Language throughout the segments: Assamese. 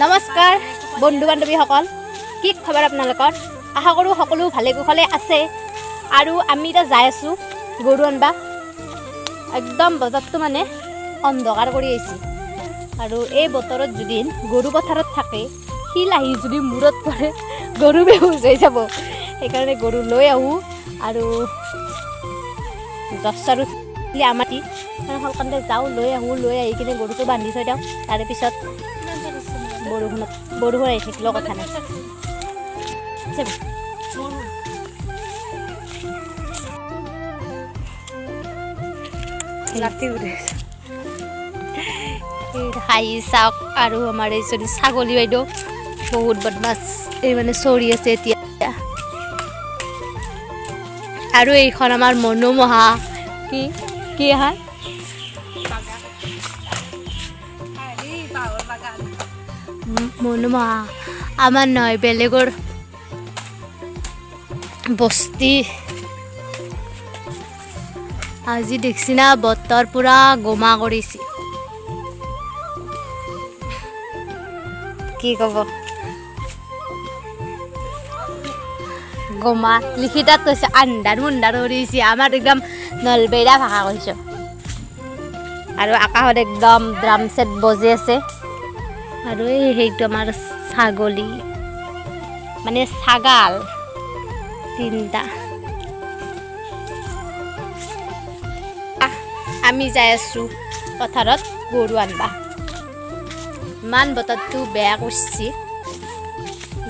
নমস্কাৰ বন্ধু বান্ধৱীসকল, কি খবৰ আপোনালোকৰ? আশা কৰোঁ সকলো ভালে কুশলে আছে। আৰু আমি এতিয়া যাই আছোঁ গৰু আনবা। একদম বজাৰটো মানে অন্ধকাৰ কৰি আহিছে। আৰু এই বতৰত যদি গৰু পথাৰত থাকে, শিল আহি যদি মূৰত পৰে গৰু বেহুচ হৈ যাব। সেইকাৰণে গৰু লৈ আহোঁ। আৰু দহটাৰো আমাৰ সোনকালে যাওঁ, লৈ আহোঁ। লৈ আহি কিনে গৰুটো বান্ধি থৈ দিওঁ। তাৰে পিছত বৰষুণত বৰষুণ আহি থাকিলেও কথা নাই। হাঁহি চাওক। আৰু আমাৰ এইজনী ছাগলী বাইদেউ বহুত বদমাছ, এই মানে চৰি আছে এতিয়া। আৰু এইখন আমাৰ মনোমোহা কি কি এখন মনোমোহা আমাৰ নহয়, বেলেগৰ বস্তি। আজি দেখছি না বতৰ পুৰা গোমা কৰিছে, কি কব গোমা লিখি তাত কৈছে আন্ধাৰ মুন্ধাৰ কৰিছে। আমাৰ একদম নলবেৰা ভাষা কৈছ। আৰু আকাশত একদম ড্ৰাম ছেট বজি আছে। আৰু এই সেইটো আমাৰ ছাগলী মানে ছাগাল তিনিটা। আমি যাই আছোঁ পথাৰত গৰু আনবা। ইমান বতৰটো বেয়া কৰিছে।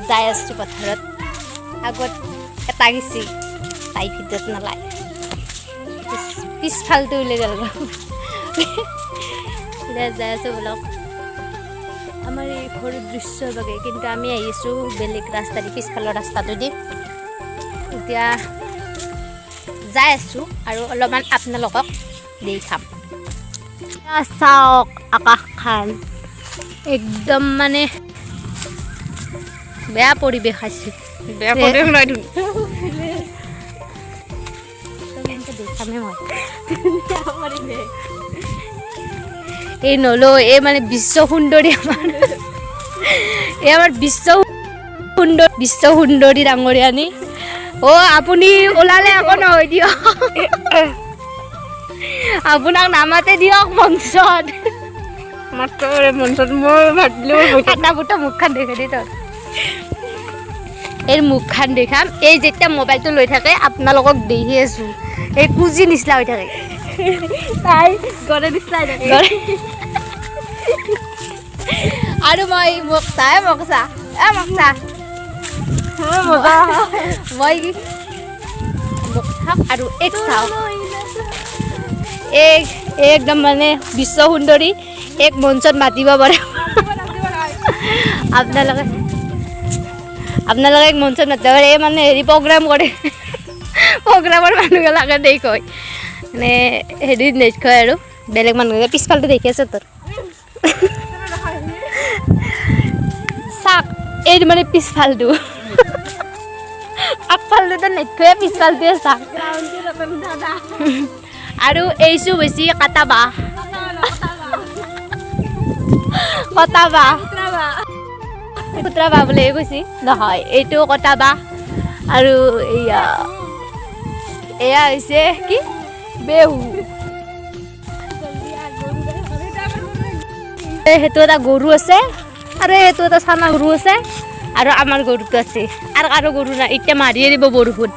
যাই আছোঁ পথাৰত। আগত এটা গেছি, তাই ভিতৰত নলায়, পিছফালটো ওলাই গ'ল। এতিয়া যাই আছোঁ বোলক আমাৰ এই ঘৰৰ দৃশ্যৰ বাবে। কিন্তু আমি আহিছোঁ বেলেগ ৰাস্তা দি, পিছফালৰ ৰাস্তাটো দি। এতিয়া যাই আছোঁ আৰু অলপমান আপোনালোকক দেখাম। চাওক আকাশখন একদম মানে বেয়া পৰিৱেশ আছে। বেয়া পৰিৱেশ নাই, দেখামে মই এই নলো। এই মানে বিশ্ব সুন্দৰী আমাৰ, এই আমাৰ বিশ্ব সুন্দৰ বিশ্ব সুন্দৰী ডাঙৰীয়ানী। অ' আপুনি ওলালে আকৌ নহয় দিয়ক, আপোনাক নামাতে দিয়ক মঞ্চত। মঞ্চত মই ভাবিলো ফাটা ফুটা মুখখন দেখে দি তোৰ। এই মুখখন দেখাম। এই যেতিয়া মোবাইলটো লৈ থাকে আপোনালোকক দেখি আছো, এই কুজি নিচিনা হৈ থাকে, তাই গড়ে নিচিনা হৈ থাকে। আৰু মই মোক চাই মোক চা এ মোক চা মই মোক চাওক আৰু এক চাওক। এক একদম মানে বিশ্ব সুন্দৰী এক মঞ্চত মাতিব পাৰে আপোনালোকে। আপোনালোকে এক মঞ্চত মাতিব পাৰে। এই মানে হেৰি প্ৰগ্ৰাম কৰে, প্ৰগ্ৰামৰ মানুহবিলাকে দেখুৱায় মানে হেৰিত নেদেখুৱায় আৰু বেলেগ মানুহ পিছফালটো দেখি আছে তোৰ। চাওক এই মানে পিছফালটো, আগফালটোতো নেদেখুৱাই, পিছফালটোৱে চাওক। আৰু এইচো বেছি কাটা বাঁহ, কটা বাঁহ, খুতৰা বাঁহ বুলি কৈছে নহয়, এইটো কটা বাঁহ। আৰু এয়া এয়া হৈছে কি বেহু। সেইটো এটা গৰু আছে আৰু সেইটো এটা চানা গৰু আছে আৰু আমাৰ গৰুটো আছে। আৰু কাৰো গৰু নাই। এতিয়া মাৰিয়ে দিব বৰষুণ।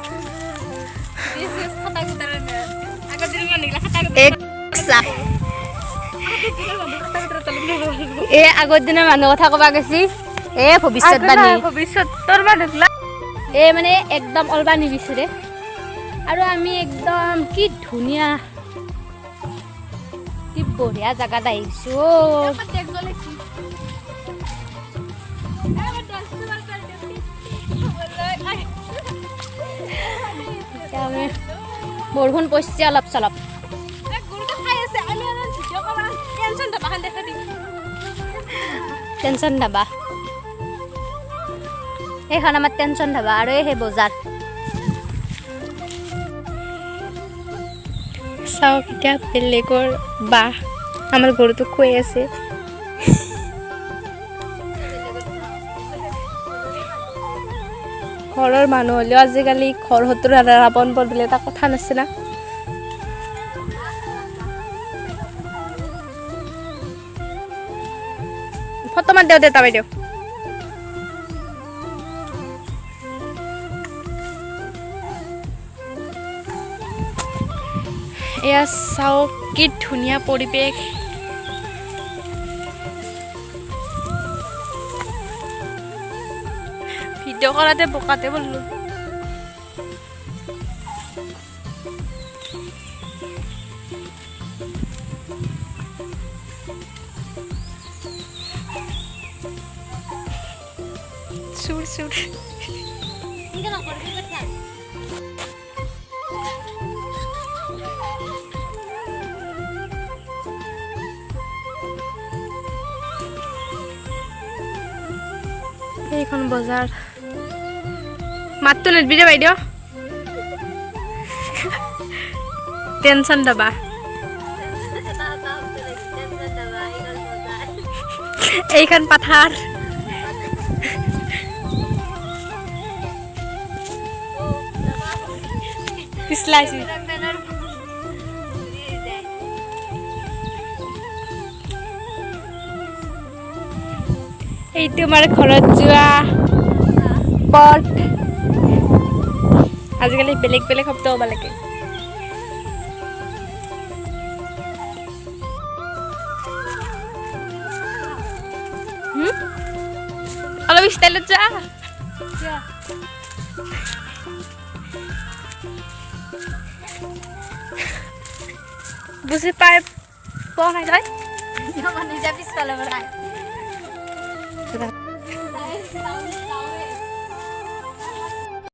এই আগৰ দিনৰ মানুহ কথা কবা গৈছি, এ ভৱিষ্যতবাণী ভৱিষ্যতৰ মানুহ এই মানে একদম অলবা নিবিচাৰে। আৰু আমি একদম কি ধুনীয়া কি বঢ়িয়া জেগাত আহিছোঁ। আমি বৰষুণ পৰিছে অলপ চলপ। টেনচন ধাবা, সেইখন আমাৰ টেনচন ধাবা। আৰু এই সেই বজাৰ চাওক। এতিয়া বেলেগৰ বাঁহ আমাৰ গৰুটো খুৱাই আছে। ঘৰৰ মানুহ হ'লেও আজিকালি ঘৰ শত্ৰু ৰাৱণ বধ বুলি এটা কথা নাছে না। ফটো মাত দিওঁ দেউতা বাইদেউ। এয়া চাওক কি ধুনীয়া পৰিৱেশ। ভিডিঅ' কৰাতে বোকাতে বললো। চুৰ চুৰ এইখন বজাৰ। মাতটো নিদিবি দে বাইদেউ, টেনচন দবা। এইখন পাথাৰ। পিছলাইছি। এইটো আমাৰ ঘৰত যোৱা পথ। আজিকালি বেলেগ বেলেগ শব্দ ক'ব লাগে। অলপ ষ্টাইলত যা। বুজি পাই পোৱা নাই তই? পিছফালে।